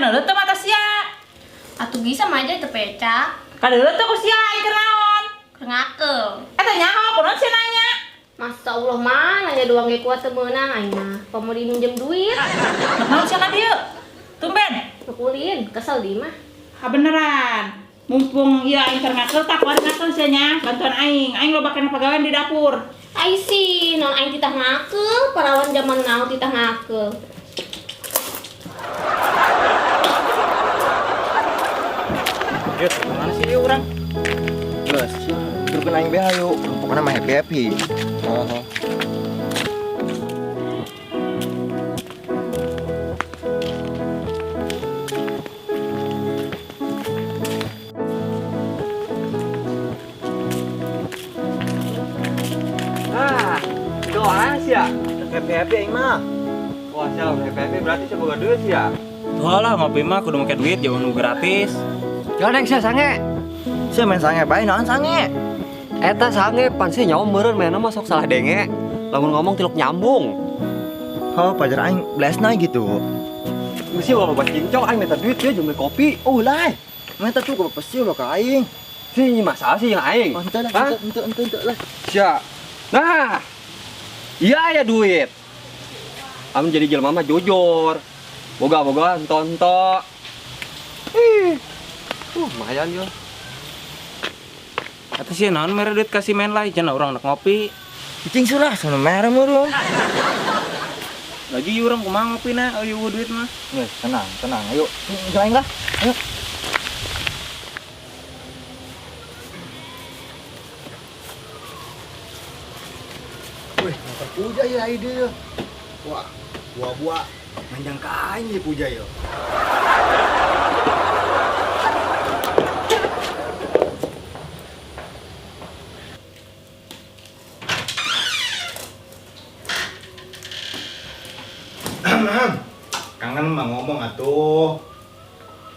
Kaneuleuh teu mata sia? Atuh bisa mah aja teu pecak. Kaneuleuh teu ku sia aing keur naon? Keur ngakel. Eta nyaho kunaon sia nanya? Masa Allah mah nanya doang ge kuat teu meunang aing mah. Komo diminjem duit. Naon sia ka dieu? Tumben. Nukulin, kesel di mah. Ha beneran. Mumpung ieu aing keur ngakel tak kuat ngakel sia nya, bantuan aing. Aing loba kana pagawean di dapur. Ai sih, non aing titah ngakel, parawan zaman now titah ngakel. Yuk, kemana sih dia orang? Geus, turun aing be hayu. Pokoknya mah happy-happy. Oh. Ah, doa sih ya. Happy-happy aing mah. Wah, siapa happy-happy berarti siapa boga duit sih ya? Tuh lah ngopi mah kudu make duit jauh nu gratis. Jangan neng sia sange. Sia main sange bae naon sange? Eta sange pan sia nyawa meureun mainna mah sok salah denge. Lamun ngomong tiluk nyambung. Oh, pajar aing blesna gitu. Mesti walau bas cincong aing minta duit dia jeung beli kopi. Oh, lai. Minta tuh ke pasti lo ka aing. Sih ini masalah sih yang aing. Oh, henteu lah, Hah? henteu henteu henteu lah. Sia. Nah. Iya ya duit. Amun jadi jelema mah jujur. Boga-boga ento-ento. Ih. Lumayan yo. Eta sih naon mere duit kasih main lah, cenah urang nek ngopi. Cicing sulah sono mere meureun. Lagi ieu urang kumaha ngopina, euy eueuh duit mah. Geus, tenang, tenang. Ayo, jeung aing lah. Ayo. Wih, motor puja ya ide ya. Wah, buah-buah manjang ka aing ya puja ya. Kangen mah ngomong atuh.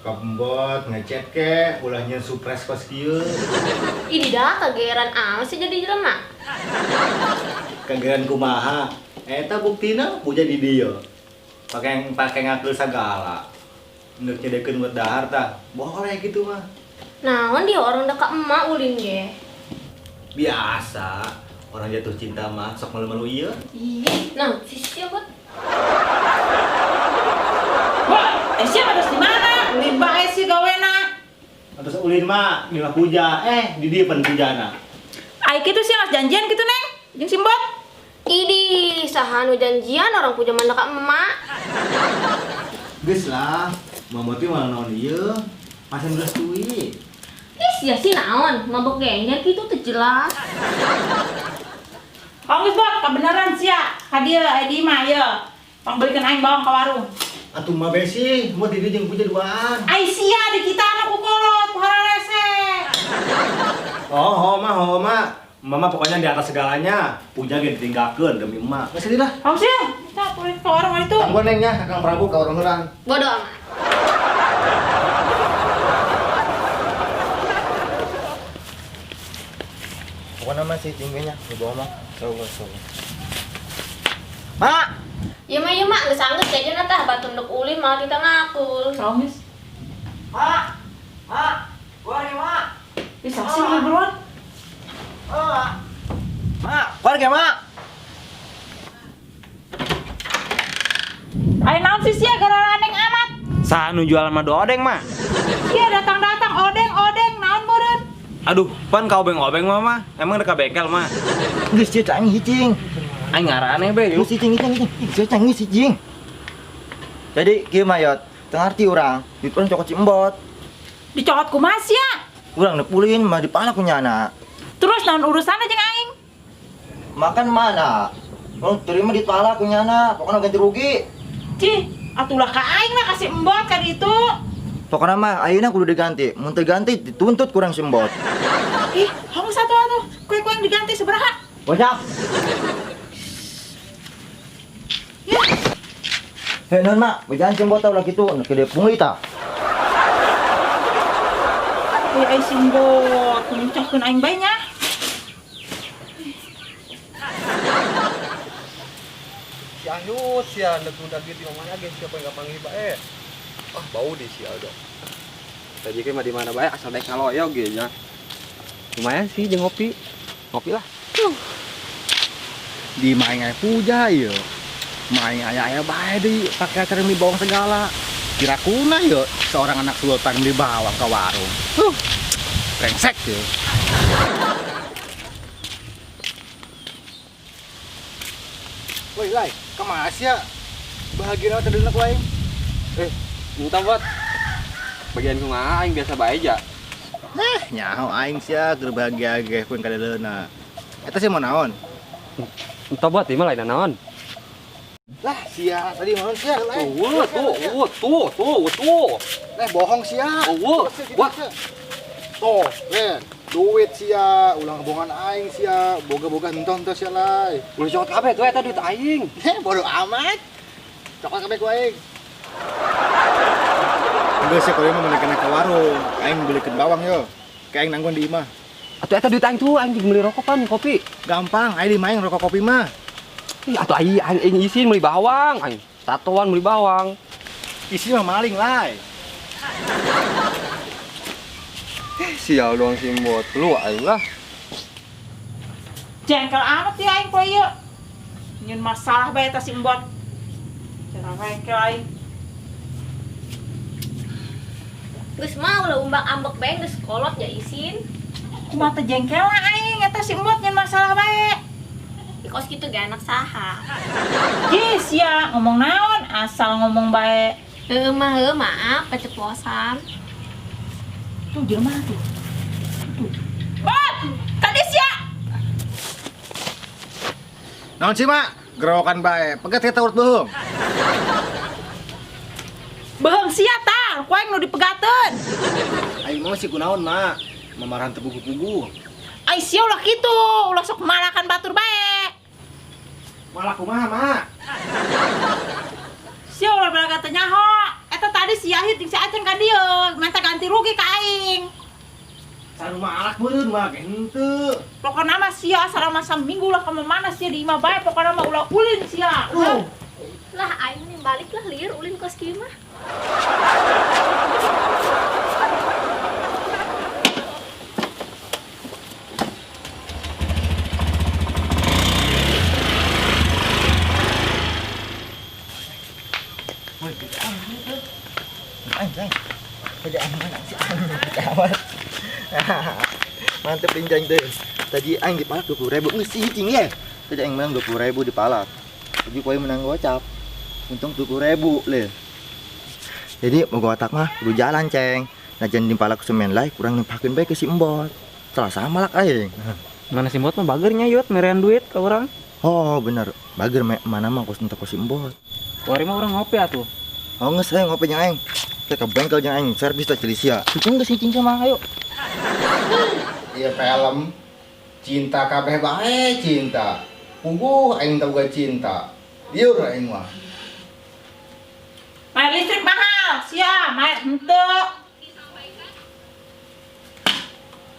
Kapembot ngechat ke ulah nyeun surprise kos kieu. Ini dah kageran amat sih jadi jelema. Kageran kumaha? Eta buktina puja di dieu. Pake pake ngakeul sagala. Endek nyedekeun buat dahar tah. Boleh gitu mah. Naon dia orang deka emak ulin ge. Biasa, orang jatuh cinta mah sok malu-malu ieu. Ih, nah sih buat. Wah, siapa terus di mana? Ulin bae sih gawena. Terus ulin mah di mah puja, di dieu pan pujana. Ai kitu sih geus janjian kitu Neng, jeung si Mbot. Idih, saha nu janjian orang puja mah ka emak. Geus lah, Mama teh malah naon ieu? Pasen restui. Ih, sia sih naon, mabok gengger kitu teu jelas. Kong geus Bot, kabeneran sia. Ka dieu aya di imah ieu. Pangbelikeun aing bawang ka warung. Atuh mah besi, mau di dieu jeung puja duaan. Ai sia di kita anu ku kolot, ku hararese. Oh, oh mah, oh mah. Mama pokoknya di atas segalanya. Puja ge ditinggalkeun demi emak. Geus sedih lah. Kamu sih, kita boleh ke warung itu. Tangguan neng nya, Kakang Prabu ka warung heurang. Bodoh amat. Pokoknya mah si cingge nya di bawah mah. Sabar, sabar. Mak. Ya mah ya mak, geus anggeus jajan tah batun dek ulin malah kita ngakul. Salam geus. Mak. Mak, keluar ya, Mak. Ih, saksi mah buruan. Mak. Mak, keluar ya, Mak. Ayo naon sih sia gara aneng amat. Saha nu jualan madu odeng mah? Sia datang-datang odeng-odeng naon meureun. Aduh, pan ka obeng-obeng mah mah. Emang rek ka bengkel mah. Geus sia canggih cing. Aing ngaraneh be. Geus cing cing cing. Sia canggih si cing. Jadi kieu mah yot, teu ngarti urang. Duit urang cokot si Embot. Dicokot kumaha sia? Urang nepulin mah dipalak ku nyana. Terus naon urusanna jeung aing? Makan mana? Urang terima ditolak ku nyana, pokoknya ganti rugi. Cih, atulah ka aing lah kasih Embot ka ditu. Pokoknya mah ayeuna kudu diganti. Mun teu ganti dituntut kurang si Embot. Ih, kamu satu atuh. Kue-kue yang diganti sabaraha? Banyak. Ya. Hei, non mak, bejaan si Embot tau lah gitu, nu gede pungli tah. Eh, ai si Embot, ngucapkeun aing bae nya. Si Anyut, sia ndek udah duit di mana ge siapa yang panggil bae. Ah, bau di si Aldo. Tadi mah di mana bae asal daek ngaloyog ge nya. Lumayan sih jeung ngopi. Ngopi lah. Di main aya puja ieu. Main aya-aya bae deui pake acara beli bawang segala. Kira kuna ieu seorang anak sultan beli bawang ke warung. Brengsek ieu. Woi, Lai, kemana sih ya? Bahagia tadi ku aing. Minta buat bagian kumaha aing biasa bae aja. Nyaho aing sia keur bahagia ge pun kadeleuna. Eta sih mau naon? Entah buat ieu mah lain naon. Lah, sia tadi naon sia lain. Tuh, tuh, tuh. Lah bohong sia. Eueuh, buat. Tuh, le, duit sia, ulang kebohongan aing sia, boga-boga entah-entah sia lai. Ulah cokot kabeh tuh eta duit aing. Heh, bodoh amat. Cokot kabeh ku aing. Enggak sih kalau emang kena ke warung, aing belikin bawang yo. Kayak aing nanggung di imah. Atuh eta duit aing tuh, aing beli rokok pan, kopi. Gampang, aing di imah rokok kopi mah. Ih, atuh aing aing isin beli bawang, aing tatoan beli bawang. Isi mah maling lai. Sial doang si Mbot, lu aing lah. Jengkel amat ya aing poe ieu. Nyun masalah bae eta si Mbot. Cara jengkel aing. Geus mah ulah umbak ambek bae geus kolot ya isin. Kumaha teh jengkel aing eta si Mbot nyen masalah bae. Di kos kitu ge anak saha. Ih, sia ngomong naon asal ngomong bae. Heueuh mah heueuh maaf keceplosan. Tuh jelema tuh. Tuh. Bot, tadi sia. Naon sih, Mak? Gerokan bae. Pegat eta urut beuheung. Beuheung sia tah, ku aing nu dipegateun. Aing mah sih kunaon, Mak? Mamarahan teu pugu-pugu. Ai sia ulah kitu, ulah sok malakan batur bae. Malah kumaha, Mak? Sia ulah balaga teu nyaho. Eta tadi si Yahid jeung si Aceng ka dieu, minta ganti rugi ka aing. Sanu malak meureun mah henteu. Pokona mah sia selama saminggu lah ka mana sia di imah bae, pokona mah ulah ulin sia. Lah aing nih balik lah lieur ulin kos kieu mah. Mantep lincang tuh. Tadi aing dipalak 20.000 geus sih cing ya. Tadi aing menang 20.000 dipalak. Tadi kowe menang gocap. Untung 20.000 le. Jadi mau otak mah kudu jalan ceng. Nah jangan dipalak semen lai kurang nimpakeun bae ke si Embot. Salah sama malak aing. Mana si Embot mah bagernya yut merean duit ke urang. Oh bener, bager mana mah kos entek si Embot. Kuari mah urang ngopi atuh. Oh geus aing ngopi jeung aing. Kita ke bengkel jeung aing servis teh Celisia. Cing geus cing sama ayo. Iya film cinta kabeh bae cinta. Puguh aing teu boga cinta. Liur aing mah. Bayar listrik mahal, sia, bayar henteu.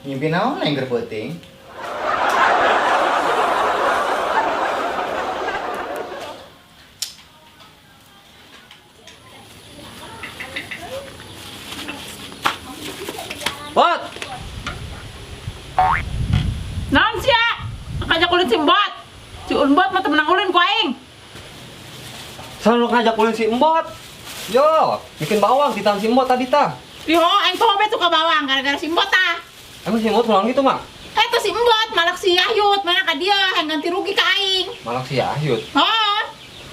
Ngimpi naon aing keur peuting? Bot. Naon sia? Ngajak ulin si Mbot. Si Mbot mah teu menang ulin ku aing. Selalu ngajak ulin si Mbot. Yo, bikin bawang di tangan si Mbot tadi tah. Yo, aing poho bae suka bawang gara-gara si Mbot tah. Emang si Mbot pulang gitu, Mak? Eta si Mbot malak si Ahyut, mana ka dia yang ganti rugi ka aing. Malak si Ahyut. Heeh.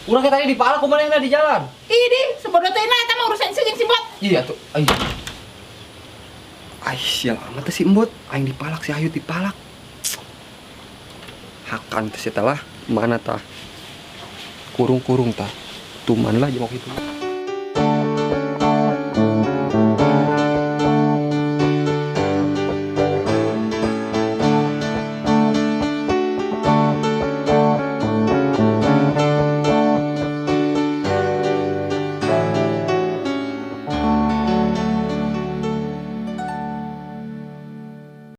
Urang tadi dipalak kumaha di jalan. Ih, di sebodoh teh eta mah urusan si jeung si Mbot. Iya tuh. Ai. Ai, sial amat teh si Mbot, aing dipalak si Ahyut dipalak. Hakan teh si lah, mana tah? Kurung-kurung tah. Tuman lah jemok itu.